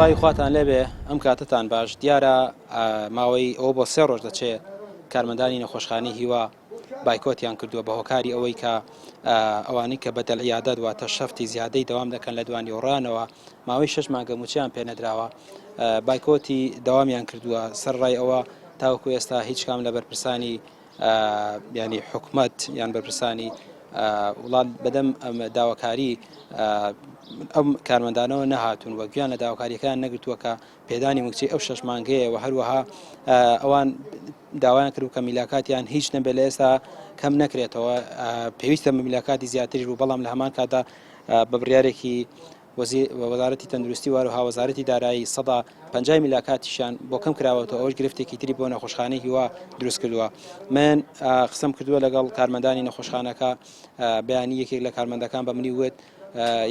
سڵاوی خواتان لێبێ ئەم کاتەتان باش دیارە ماوەی ئەوە بۆ سێ ڕۆژ دەچێ کارمەندانی نەخۆشخانەی هیوا بایکۆتیان کردووە بە هۆکاری ئەوەی کە ئەوانەی کە بەدەل عیادەت واتە شەفتی زیادەی دەوام دەکەن لە دوانیوەڕانەوە ماوەی شش مانگە موچەیان پێنەدراوە بایکۆتی دەوامیان کردووە سەر ڕای ئەوە تاوەکو ئێستا هیچ کام لە بەرپرسانی ینی حکومت یان بەرپرسانی وڵات بەدەم داواکاری ئەم کارمەندانەوە نەهاتون و گویان لە داواکاریەکان نەگرتووە کە پێدانی موچەی ئەو شەش مانگەیە و هەروەها ئەوان داوایان کرد کە میلاکاتیان هیچ نەبێت لە ئێستا کەم نەکرێتەوە پێویستە میلاکاتی زیاتریش بوو بەڵام لە هەمان کاتدا بە بڕیارێکی وەزارەتی تەندروستی و هەروەها وەزارەتی دارایی 50% میلاکاتیشیان بۆ کەم کراوەتەوە ئەوش گرفتێکی تری بۆ نەخۆشخانەی هیوا دروست کردووە من قسەم کردووە لەگەڵ کارمەندانی نەخۆشخانەکە بەیانی یەکێک لە کارمەندەکان بە منی وت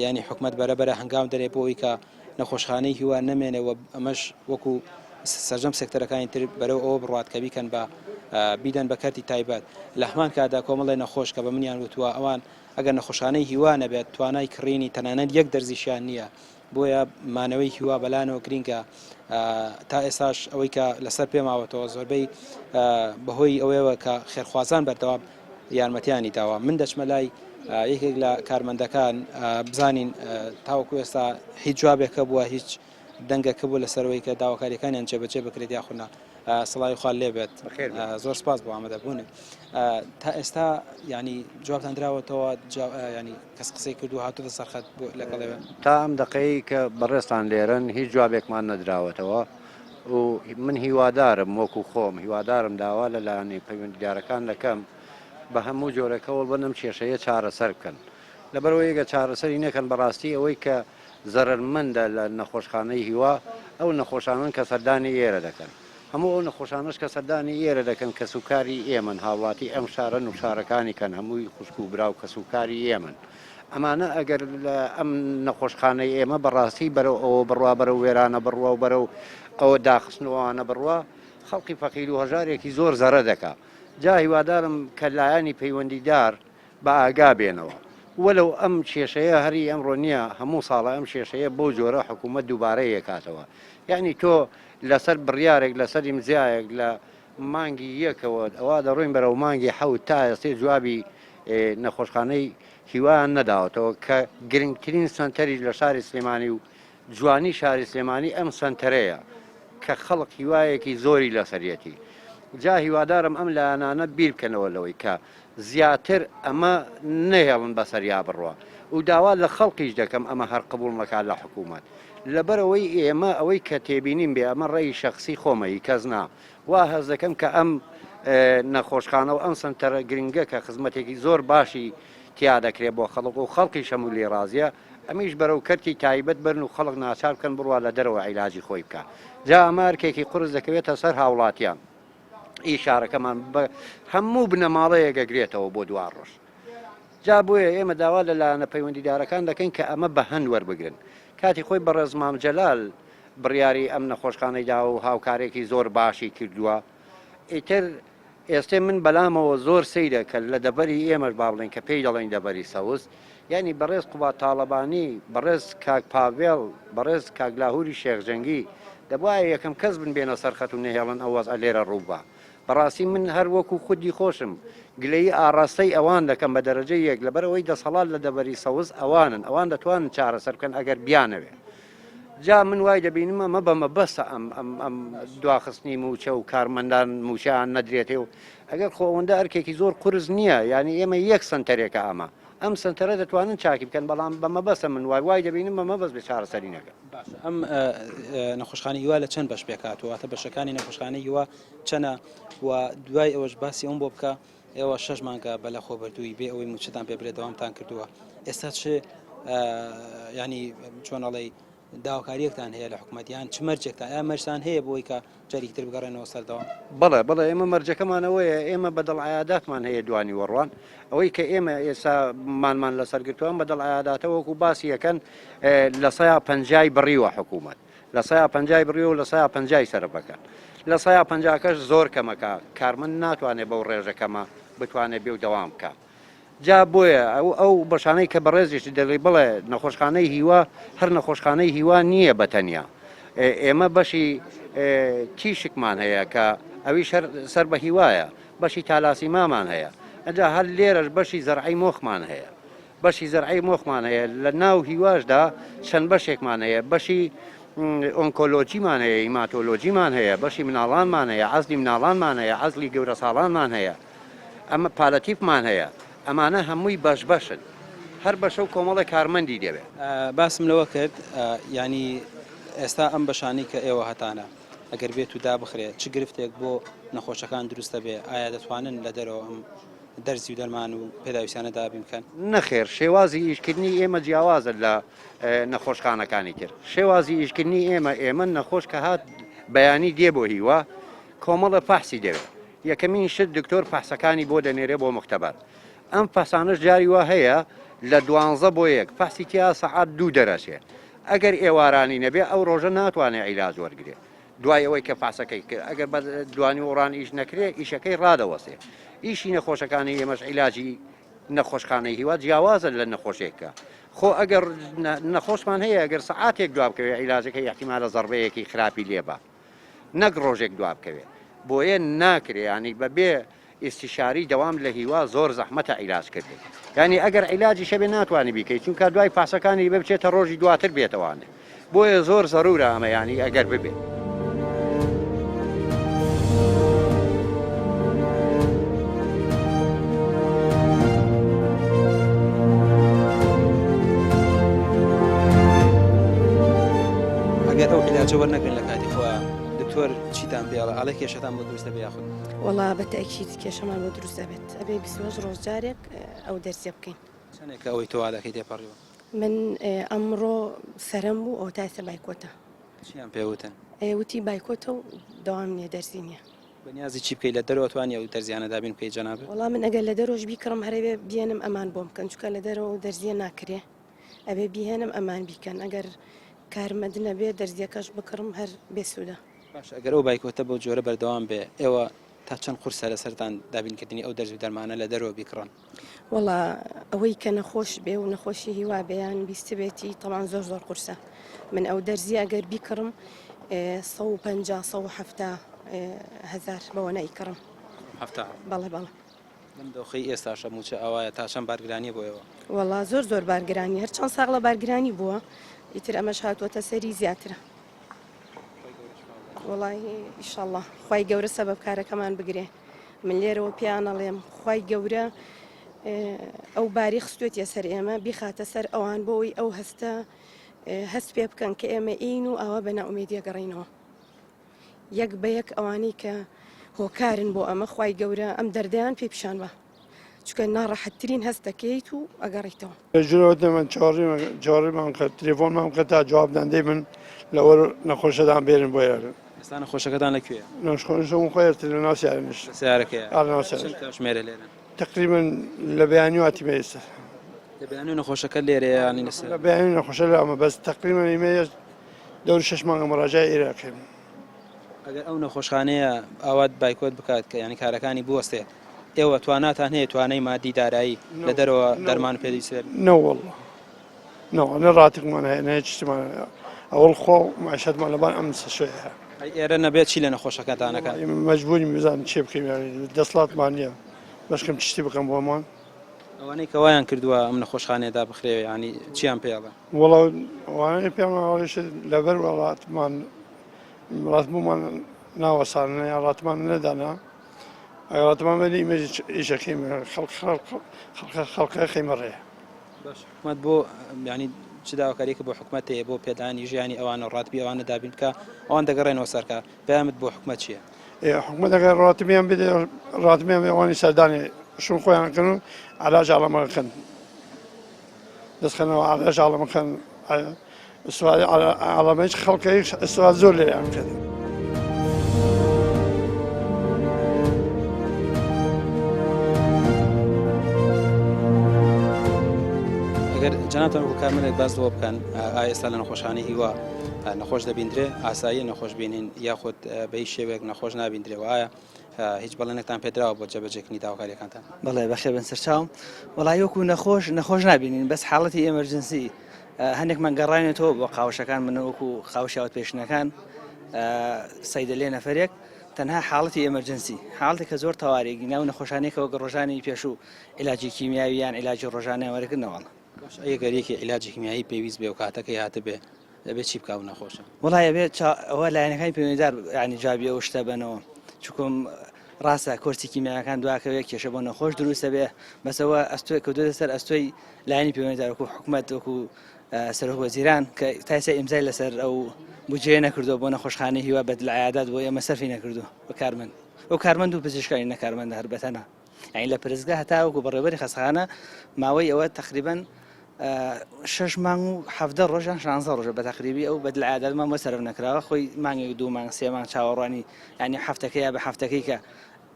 ینی حکومت بەرەبەرە هەنگاو دەرێ بۆ ئەوی کە نەخۆشخانەی هیوا نەمێنێ و ئەمەش وەکو سەرجەم سێکتەرەکانی تر بەرەو ئەوە بڕوات کە بیکەن بە بیدەن بە کەرتی تایبەت. لە هەمان کاتدا کۆمەڵێ نەخۆش کە بە منیان وتووە ئەوان ئەگەر نەخۆشخانەی هیوا نەبێت توانای کڕینی تەنانەت یەک دەرزیشیان نییە بۆیە مانەوەی هیوا بەلانەوە گرینگە تا ئێستاش ئەوەی کە لەسەر پێ ماوەتەوە زۆربەی بەهۆی ئەوەیەوە کە خێرخوازان بەردەوام یارمەتیانی داوە من دەچمە لای یەکێک لە کارمەندەکان بزانین تاوەکو ئێستا هیچ جوابێک هەبووە هیچ دەنگەکە بوو لەسەرەوەی کە داواکاریەکانیان جێبەجێ بکرێت یاخود نا سڵاوی خوا لێبێت زۆر سپاس بۆ ئامادەبوونت تا ئێستا ینی جوابتان دراوەتەوە ینی کەس قسەی کردو هاتووە سەرخەت لەگەڵێ تا ئەم دەقەی کە بەڕێزتان لێرەن هیچ جوابێکمان نەدراوەتەوە و من هیوادارم وەکو خۆم هیوادارم داوا لە لایەنی پەیوەندیدارەکان دەکەم بە هەموو جۆرێک هەوڵ بەن ئەم کێشەیە چارەسەر بکەن لەبەرئەوەی ئەگەر چارەسەری نەکەن بەڕاستی ئەوەی کە زەرەرمەندە لە نەخۆشخانەی هیوا ئەو نەخۆشانەن کە سەردانی ئێرە دەکەن هەموو ئەو نەخۆشانەش کە سەردانی ئێرە دەکەن کەسوکاری ئێمەن هاوڵاتی ئەم شارەن و شارەکانی کەن هەمووی خوشک و برا و کەسوکاری ئێمەن ئەمانە ئەگەر لە ئەم نەخۆشخانەی ئێمە بەڕاستی بەرەو ئەوە بڕوا بەرەو وێرانە بڕوا و بەرەو ئەوە داخستن و ئەوانە بڕوا خەڵکی فەقیر و هەژارێکی زۆر زەرە دەکا جا هیوادارم کە لایەنی پەیوەندیدار بە ئاگا بێنەوە وەلەو ئەم کێشەیە هەری ئەمڕۆ نییە هەموو ساڵە ئەم کێشەیە بەو جۆرە حکوومەت دووبارە یەکاتەوە یعنی تۆ لەسەر بڕیارێک لەسەر ئیمزایەک لە مانگی یەکەوە ئەوا دەڕۆین بەرەو مانگی حەوت تا ئێستێ جوابی نەخۆشخانەی هیوایان نەداوەتەوە کە گرنگترین سەنتەریش لە شاری سلێمانی و جوانی شاری سلێمانی ئەم سەنتەرەیە کە خەڵک هیوایەکی زۆری لەسەریەتی جا هیوادارم ئەم لایەنانە بیر بکەنەوە لەوەی کە زیاتر ئەمە نەهێڵن بەسەریا بڕوا و داوا لە خەڵکیش دەکەم ئەمە هەر قبوڵ نەکات لە حکوومەت لەبەرئەوەی ئێمە ئەوەی کە تێبینیم بێ ئەمە ڕەئی شەخسی خۆمە هی کەس نا وا هەست دەکەم کە ئەم نەخۆشخانە و ئەم سەنتەرە گرنگە کە خزمەتێکی زۆر باشی تیا دەکرێت بۆ خەڵک و خەڵکیش هەموو لێی ڕازیە ئەمیش بەرەو کەرتی تایبەت بەرن و خەڵک ناچار بکەن بڕوا لە دەرەوە عیلاجی خۆی بکا جا ئەمە ئەرکێکی قورس دەکەوێتە سەر هاوڵاتیان ئی شارەکەمان بە هەموو بنەماڵەیەک ئەگرێتەوە بۆ دوا ڕۆژ جا بۆیە ئێمە داوا لە لایەنە پەیوەندیدارەکان دەکەین کە ئەمە بە هەند وەربگرن. کاتی خۆی بەڕێز مام جەلال بڕیاری ئەم نەخۆشخانەی داوە و هاوکارێکی زۆر باشی کردووە. ئیتر ئێستێ من بەلامەوە زۆر سەیرە کە لە دەڤەری ئێمەش با بڵێین کە پێی دەڵێین دەڤەری سەوز، یانی بەڕێز قوباد تاڵەبانی، بەڕێز کاک پاڤێڵ، بەڕێز کاک لاهوری شێخ جەنگی دەبوایە یەکەم کەس بن بێنە سەر خەت و نەهێڵن ئەو وەزعە لێرە ڕووبا. بەڕاستی من هەر وەکو خودی خۆشم گلەیی ئاڕاستەی ئەوان دەکەم بە دەرەجەی یەک لەبەرئەوەی دەسەڵات لە دەڤەری سەوز ئەوانن ئەوان دەتوانن چارەسەر بکەن ئەگەر بیانەوێ جا من وای دەبینم ئەمە بە مەبەستە ئەم ئەم ئەم دواخستنی مووچە و کارمەندان مووچەیان نەدرێتێ و ئەگەر خۆ ئەوەندە ئەرکێکی زۆر قورس نییە یعنی ئێمە یەک سەنتەرێکە ئەمە ئەم سەنتەرە دەتوانن چاکی بکەن بەڵام بە مەبەستە من وای وای دەبینم بە مەبەست بێ چارەسەری نەکەن. باشە ئەم نەخۆشخانەی هیوا لە چەند بەش پێکهاتووە واتە بەشەکانی نەخۆشخانەی هیوا چەنە و دوای ئەوەش باسی ئەوم بۆ بکە ئێوە شەش مانگە بە لەخۆبردووی بێ ئەوەی مووچەتان پێ برێت دەوامتان کردووە ئێستا چ ینی چۆن ئەڵێی داواکاریەکتان هەیە لە حکومەت یان چ مەرجێکتان ئایا مەرجتان هەیە بۆی کە جارێکی تر بگەڕێنەوە سەر دەوام؟ بەڵێ بەڵێ ئێمە مەرجەکەمان ئەوەیە ئێمە بەدەڵ عیاداتمان هەیە دوانیوەڕوان ئەوەی کە ئێمە ئێستا مانمان لەسەر گرتووە ئەم بەدەڵ عیاداتە وەکو باسی یەکەن لە سەیا پەنجای بڕیوە حکوومەت لە سەیا پەنجای بڕیوە و لە سەیا پەنجای سەرفەکەن لە سەیا پەنجاکەش زۆر کەمەکە کارمەند ناتوانێت بەو ڕێژە کەمە بتوانێت بێ و دەوام بکە جا بۆیە ئەو ئەو بەشانەی کە بەڕێزیشت دەڵێی بڵێ نەخۆشخانەی هیوا هەر نەخۆشخانەی هیوا نییە بە تەنیا. ئێمە بەشی تیشکمان هەیە کە ئەویش هەر سەر بە هیوایە، بەشی تالاسیمامان هەیە، ئەجا هەر لێرەش بەشی زەرعەی مۆخمان هەیە. بەشی زەرعەی مۆخمان هەیە، لە ناو هیواشدا چەند بەشێکمان هەیە، بەشی ئۆنکۆلۆجیمان هەیە، هیماتۆلۆجیمان هەیە، بەشی مناڵانمان هەیە، عەزلی مناڵانمان هەیە، عەزلی گەورەساڵانمان هەیە، ئەمە پالەتیفمان هەیە، ئەمانە هەمووی بەش بەشن، هەر بەشە و کۆمەڵێک کارمەندی دەوێ. باسم لەوە کرد یانی ئێستا ئەم بەشانەی کە ئێوە هەتانە ئەگەر بێت و دابخرێ چ گرفتێک بۆ نەخۆشەکان دروست دەبێ؟ ئایا دەتوانن لە دەرەوە ئەم دەرزی و دەرمان و پێداویستیانە دابین بکەن؟ نەخێر، شێوازی ئیشکردنی ئێمە جیاوازە لە نەخۆشخانەکانی تر. شێوازی ئیشکردنی ئێمە، ئێمە نەخۆش کە هات بەیانی دێ بۆ هیوا، کۆمەڵە فەحسی دەوێ. یەکەمین شت دکتۆر فەحسەکانی بۆ دەنێرێ بۆ موختەبەر. ئەم فەحسانەش جاری وا هەیە لە دوانزە بۆ یەک، فەحسی تیا سەعات دوو دەرەچێ. ئەگەر ئێوارانی نەبێ ئەو ڕۆژە ناتوانێ عیلاج وەرگرێ. دوای ئەوەی کە فەحسەکەی کرد ئەگەر بە دوانیوەڕان ئیش نەکرێ ئیشەکەی ڕادەوەستێ. ئیشی نەخۆشەکانی ئێمەش عیلاجی نەخۆشخانەی هیوا جیاوازە لە نەخۆشێکە. خۆ ئەگەر نەخۆشمان هەیە ئەگەر سەعاتێک دوا بکەوێ عیلاجەکەی ئیحتیمالە زەڕبەیەکی خراپی لێبا. نەک ڕۆژێک دوا بکەوێ بۆیە ناکرێ یانی بەبێ ئیستیشاری دەوام لە هیوا زۆر زەحمەتە عیلاج کردن یانی ئەگەر عیلاجیش هەبێ ناتوانی بیکەی چونکە دوای فاسەکانی بێ بچێتە ڕۆژی دواتر بێتەوانێ بۆیە زۆر زەرورە ئەمە یانی ئەگەر ببێ. ئەگەر ئەو عیلاجە وەرنەگرن لە کاتی خۆیان دکتۆر چیتان پێ ئەڵێ ئەڵێ کێشەتان بۆ دروست دەبێ یاخود وەڵا بە تەئکید کێشەمان بۆ دروست دەبێت ئەبێ 28 ڕۆژ جارێک ئەو دەرزیە بکەین. چەندێکە ئەوەی تۆ وا دەکەی تێپەڕیوە؟ من ئەمڕۆ سەرم بوو ئەوە تا ئێستا بایکۆتە. چیان پێ وتن؟ وتی بایکۆتە و دەوام نییە دەرزی نییە. بەنیازی چی بکەی لە دەرەوە توانی ئەو دەرزیانە دابین بکەی جەنابت؟ وەڵا من ئەگەر لە دەرۆش بیکڕم هەرەبێ بێنم ئەمان بۆم بکەن چونکە لە دەرەوە ئەو دەرزیە ناکرێ ئەبێ بیهێنم ئەمان بیکەن ئەگەر کارمەند نەبێ دەرزیەکەش بکڕم هەر بێ سوودە. باشە ئەگەر ئەو بایکۆتە بەو جۆرە بەردەوام بێ ئێوە تا چەند قورسە لەسەرتان دابینکردنی ئەو دەرز و دەرمانە لە دەرەوە بیکڕن؟ وەڵا ئەوەی کە نەخۆش بێ و نەخۆشی هیوا بێ یان بیستبێتی تەبعەن زۆر زۆر قورسە من ئەو دەرزیە ئەگەر بیکڕم 150 170 هەزار بەوە نایکڕم. هەفتا؟ بەڵێ بەڵێ. لەم دۆخەی ئێستاشە مووچە ئاوایە تا چەند بارگرانیە بۆ ئێوە؟ وەڵا زۆر زۆر بارگرانی هەر چەند ساڵە بارگرانی بووە ئیتر ئەمەش هاتووەتە سەری زیاترە. وەڵاهی ئیشەڵڵا خوای گەورە سەبەبکارەکەمان بگرێ من لێرەوە پێیان ئەڵێم خوای گەورە ئەو باری خستوێتیە سەر ئێمە بیخاتە سەر ئەوان بۆ ئەوەی ئەو هەستە هەست پێ بکەن کە ئێمە ئین و ئاوا بە نائومێدیە گەڕینەوە یەک بە یەک ئەوانەی کە هۆکارن بۆ ئەمە خوای گەورە ئەم دەردەیان پێ پیشان بە چونکە ناڕەحەتترین هەست دەکەیت و ئەگەڕیتەوە. ژورەوە من چاوەڕێمان کرد تلێفۆنمان کرد تا جواب دان دەی من لەوەر نەخۆشەدان بێرن بۆ ئێرە. ئێستا نەخۆشەکەتان لە کوێیە؟ نەخۆشەکەم خۆی لە ناو سیارە نیشت. لە سیارەکەیە؟ ئا لە ناو سیارە. چەند کاتژمێرە لێرەن؟ تەقریبەن لە بەیانیوە هاتیمە ئێستا. لە بەیانیوە نەخۆشەکە لێرەیە یانی لە سەر؟ لە بەیانی نەخۆشە لامە بەس تەقریبەن ئیمە دەوری شەش مانگە مەراجعەی ئێرە ئەکەین. ئەگەر ئەو نەخۆشخانەیە ئاوات بایکۆت بکات کە یانی کارەکانی بوەستێ ئێوە تواناتان هەیە توانای مادی دارایی لە دەرەوە دەرمان پێدەویست نەوەڵڵا نەوە نە ڕاتقمان هەیە نە هیچ شتمان هەیە ئەوەڵ خۆ معیشەتمان لەبان ئەم مستەشفەیە هەیە. ئەی ئێرە نەبێت چی لە نەخۆشەکەتان ئەکەن؟ مەجبوورین بزانین چێ بکەین یانی دەسڵاتمان نییە بەشکەم چ شتی بکەم بۆمان. ئەوانەی کە وایان کردووە ئەم نەخۆشخانەیە دابخرێ یانی چیان پێ ئەڵێن؟ وەڵا ئەوانەی پێمان ئەڵێن لەبەر وڵاتمان ڕاتبوومان ناوەسانە یان ڕاتمان نەدانا ئەگەر ڕاتمان بەنی ئیمە ئیشەکەی خەڵک خەڵکە خەڵکە خەیمە ڕێ. باش حکومەت بۆ یانی چ داواکاریەکە بۆ حکومەت هەیە بۆ پێدانی ژیانی ئەوانە و ڕاتبی ئەوانە دابین بکە ئەوان دەگەڕێنەوە سەرکار پەیامت بۆ حکومەت چییە؟ حکومەت ئەگەر ڕاتبیان بدێ ڕاتبیان بێ ئەوانی سەردانی شون خۆیان کەن و علاج عەڵەمەکەن دەستخەنەوە علاج عەڵەمەکەن استفادە عەڵەمەیش خەڵکەیش استفادە زۆر لێیان کرد. ئەگەر جەنابتان وەکو کارمەندێک باس لەوە بکەن ئایا ئێستا لە نەخۆشخانەی هیوا نەخۆش دەبیندرێ ئاساییە نەخۆش بینین یاخود بە هیچ شێوەیەک نەخۆش نابیندرێ و ئایا هیچ بەڵێنێکتان پێدراوە بۆ جێبەجێکردنی داواکاریەکانتان؟ بەڵێ بەخێر بن سەرچاوم وەڵی وەکو نەخۆش نەخۆش نابینین بەس حاڵەتی ئێمەرجنسی هەندێکمان گەڕاینەتەوە بۆ قاوشەکان من وەکو قاوشی outpatient ەکان سەیدەلێ نەفەرێک تەنها حاڵەتی emergency حاڵەتێک کە زۆر تەوارێکی ناو نەخۆشانێکەوە گە ڕۆژانی پێشوو عیلاجی کیمیاوی یان عیلاجی ڕۆژانەیان وەرگرنەوە. باش ئەگەر یەکێ عیلاجی کیمیایی پێویست بێ و کاتەکەی هاتبێ دەبێ چی بکا ئەو نەخۆشە؟ وەڵای ئەبێ چا ئەوە لایەنەکانی پەیوەندیدار یانی جوابی ئەو شتە بەنەوە چکم ڕاستە کۆرسی کیمیاکان دواکەوێ کێشە بۆ نەخۆش دروستە بێ بەسەوە ئەستۆی کەوتوێتە سەر ئەستۆی لایەنی پەیوەندیدار وەکو حکومەت وەکو سەرۆک وەزیران کە تا ئێستا ئیمزای لەسەر ئەو بودجەیە نەکردووە بۆ نەخۆشخانەی هیوا بەدل عیادات بۆ ئێمە سەرفی نەکردووە بە کارمەند ئەو کارمەند و پزیشکانی نەکارمەند هەر بەتەنە یانی لە پرسگە هەتاوەکو بەڕێوبەری خەستەخانە ماوەی ئەوە تقریبا شش مانگ و حەفدە ڕۆژ یان شانزە ڕۆژە بە تەقریبی ئەو بەدل عیاداتمان بۆ سەرف نەکراوە خۆی مانگێک دوو مانگ سێ مانگ چاوەڕوانی ینی هەفتەکە یا بە هەفتەکەی کە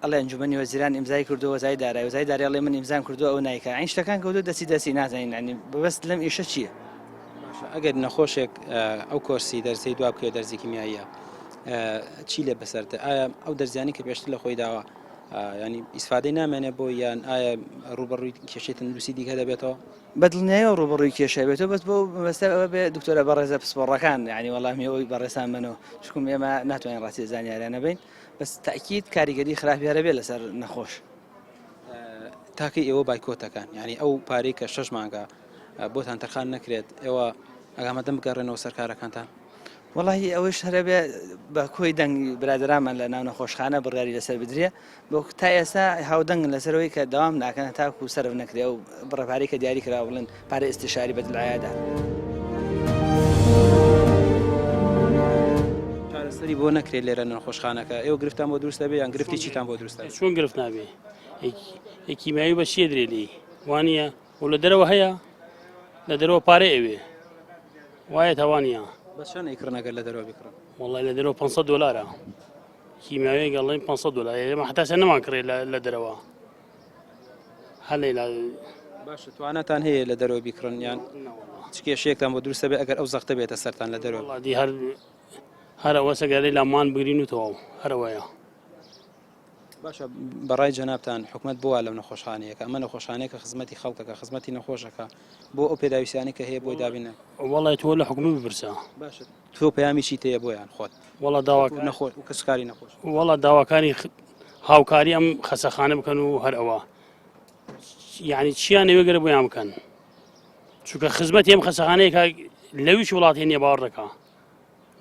ئەڵێ ئەنجومەنی وەزیران ئیمزای کردو وەزای دارای وەزای دارای ئەڵێ من ئیمزام کردو ئەو نایکا عین شتەکان کەوتو دەستی دەستی نازانین ینی بەس لەم ئیشە چییە؟ باشە ئەگەر نەخۆشێک ئەو کۆرسی دەرزەی دوا بکەوێت دەرزی کیمیاییە چی لێ بەسەر دێ ئایا ئەو دەرزیانی کە پێشتر لە خۆی داوە ینی ئیسفادەی نامێنێ بۆ یان ئایا ڕوبەڕووی کێشەی تەندروستی دیکە دەبێتەوە؟ بە دڵنیایەوە ڕوبەڕووی کێشە بێتەوە بەس بۆ مەبەستە ئەوە بێ دکتۆرە بەڕێزە پسپۆڕەکان یعنی وەڵامی ئەوەی بەڕێزان بنەوە چکم ئێمە ناتوانین ڕاستی زانیاریانە بین بەس تاکیید کاریگەری خراپی هەرە بێ لەسەر نەخۆش. تاکەی ئێوە بایکۆتەکان یعنی ئەو پارەی کە شەش مانگە بۆتان تەرخان نەکرێت ئێوە ئەگامەدەم بگەڕێنەوە سەر کارەکانتان؟ وەڵاهی ئەوەیش هەرەبێ بە کۆی دەنگی برادەرانمان لە ناو نەخۆشخانە بڕیاری لەسەر بدرێ بۆ تا ئێستا هاودەنگن لەسەرەوەی کە دەوام ناکەن تاکو سەرف نەکرێ و بڕە پارەی کە دیاری کرا بڵێن پارە ئیستیشاری بە دلعیادا. چارەسەری بۆ نەکرێت لێرە نەخۆشخانەکە ئێوە گرفتان بۆ دروست دەبێ یان گرفتی چیتان بۆ دروست دەبێ؟ چۆن گرفت نابێ کیمیاوی بە چیە درێ لێی وانە و لە دەرەوە هەیە لە دەرەوە پارەی ئەوێ وایە تاوانە. بەس چەند ئەیکڕن ئەگەر لە دەرەوە بیکڕن؟ وەڵای لە دەرەوە 500 دۆلارە کیمیاوی گەڵێن 500 دۆلار ئێمە هەتا سەر نەمان کڕێ لە دەرەوە هەر لەیلا باشە تواناتان هەیە لە دەرەوە بیکڕن یان چ کێشەیەکتان بۆ دروستە بێ ئەگەر ئەو زەختە بێتە سەرتان لە دەرەوە؟ وەڵا دی هەر هەر ئەوەسە گەر لەیلا مان بگرین و تەواو هەر ئەوەیە. باشە بەڕای جەنابتان حکومەت بۆ وا لەو نەخۆشخانەیەکە ئەمە نەخۆشخانەیەکە خزمەتی خەڵکەکە خزمەتی نەخۆشەکە بۆ ئەو پێداویستیانەی کە هەیە بۆی دابین ناکەن؟ وەڵای تۆ لە حکومەت بپرسە. باشە تۆ پەیامی چیت هەیە بۆیان خۆت؟ وەڵا داوا نەخۆش و کەسوکاری نەخۆش. وەڵا داواکاری هاوکاری ئەم خەسەخانە بکەن و هەر ئەوە یعنی چیان ئەوێ گەرە بۆیان بکەن چونکە خزمەتی ئەم خەسەخانەیەکە لەویش وڵاتی نییە باوەڕ دەکا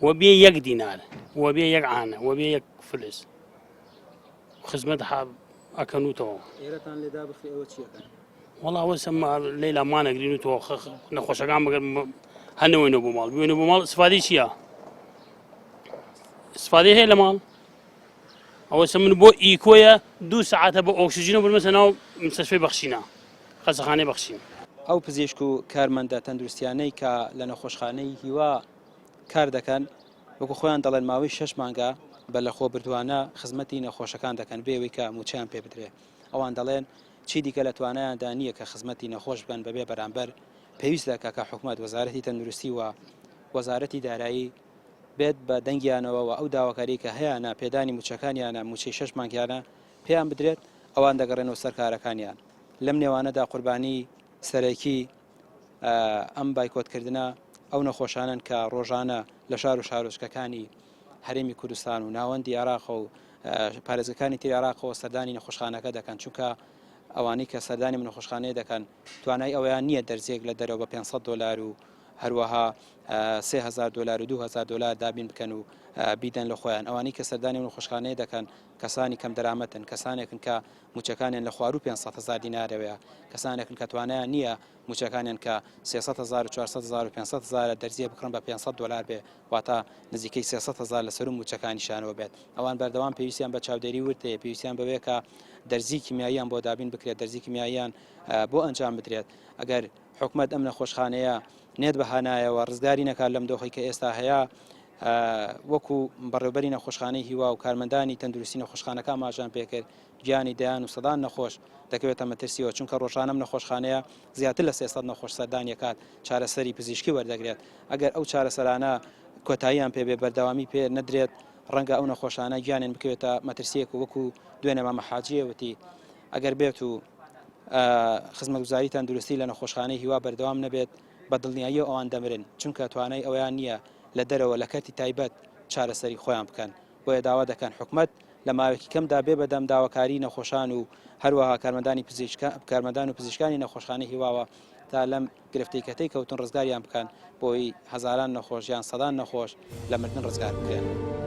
وە بێ یەک دینار وە بێ یەک عانە وە بێ یەک فلس خزمەت ئەکەن و تەواو. ئێرەتان لێ دابخرێ ئێوە چی ئەکەن؟ وەڵا ئەوە سەما لەیلا مانەگرین و تۆ نەخۆشەکان بگەر هەنەوەینەوە بۆ ماڵ بوێنە بۆ ماڵ استفادەی چییە؟ استفادەی هەیە لە ماڵ ئەوە سە من بۆ ئیکۆیە دوو سەعاتە بۆ ئۆکسجین و برمەسە ناو مستەشفەی بەخشینە خەسەخانەی بەخشین. ئەو پزیشک و کارمەندە تەندروستیانەی کە لە نەخۆشخانەی هیوا کار دەکەن، وەکو خۆیان دەڵێن ماوەی شەش مانگە بە لەخۆبردووانە خزمەتی نەخۆشەکان دەکەن بێ ئەوەی کە مووچەیان پێ بدرێ. ئەوان دەڵێن چی دیکە لە توانایاندا نییە کە خزمەتی نەخۆش بکەن بەبێ بەرامبەر، پێویست دەکا کە حکومەت، وەزارەتی تەندروستی و وەزارەتی دارایی بێت بە دەنگیانەوە و ئەو داواکاریەی کە هەیانە پێدانی مووچەکانیانە، مووچەی شەش مانگیانە پێیان بدرێت، ئەوان دەگەڕێنەوە سەر کارەکانیان. لەم نێوانەدا قوربانی سەرەکی ئەم بایکۆتکردنە ئەو نەخۆشانەن کە ڕۆژانە لە شار و شارۆچکەکانی هەرێمی کوردستان و ناوەندی عێراق و پارێزگەکانی تری عێراقەوە سەردانی نەخۆشخانەکە دەکەن چونکە ئەوانەی کە سەردانی نەخۆشخانەیە دەکەن توانای ئەویان نییە دەرزیەک لە دەرەوە بە 500 دلار و هەروەها 3000 دلار و 2000 دلار دابین بکەن و بیدەن لە خۆیان ئەوانەی کە سەردانی نەخۆشخانەیە دەکەن کەسانی کەم دەرامەتن کەسانێکن کە مووچەکانیان لە خواروو 500 هەزار دینارەوەیە، کەسانێکن کە توانایان نییە مووچەکانیان کە 300 هەزار و 400 هەزار و 500 هەزارە دەرزییە بکڕن بە 500 دۆلار بێ، واتە نزیکەی 300 هەزار لە سەروو مووچەکانیشیانەوە بێت. ئەوان بەردەوام پێویستیان بە چاودێری ورد هەیە، پێویستیان بەوەیە کە دەرزیی کیمیاییان بۆ دابین بکرێت، دەرزیی کیمیاییان بۆ ئەنجام بدرێت. ئەگەر حکومەت ئەم نەخۆشخانەیە نێت بە هانایەوە، ڕزگاری نەکات لەم دۆخەی کە ئێستا هەیە، وەکو بەڕێوبەری نەخۆشخانەی هیوا و کارمەندانی تەندروستی نەخۆشخانەکە ئاماژەیان پێکرد، گیانی دەیان و سەدان نەخۆش دەکەوێتە مەترسیەوە، چونکە ڕۆژانە ئەم نەخۆشخانەیە زیاتر لە 300 نەخۆش سەردانی ئەکات چارەسەری پزیشکی وەردەگرێت، ئەگەر ئەو چارەسەرانە کۆتاییان پێ بێ بەردەوامی پێ نەدرێت ڕەنگە ئەو نەخۆشانە گیانیان بکەوێتە مەترسیەک و وەکو دوێنێ مامە حاجیە وتی ئەگەر بێت و خزمەتگوزاری تەندروستی لە نەخۆشخانەی هیوا بەردەوام نەبێت. بە دڵنیاییەوە ئەوان دەمرن، چونکە توانای ئەوەیان نییە لە دەرەوە لە کەرتی تایبەت چارەسەری خۆیان بکەن، بۆیە داوا دەکەن حکومەت لە ماوەیەکی کەمدا بێ بەدەم داواکاری نەخۆشان و هەروەها کارمەندانی پزیشکان کارمەندان و پزیشکانی نەخۆشخانەی هیواوە تا لەم گرفتەی کە تێی کەوتن ڕزگاریان بکەن بۆی هەزاران نەخۆش یان سەدان نەخۆش لە مردن ڕزگار بکرێن.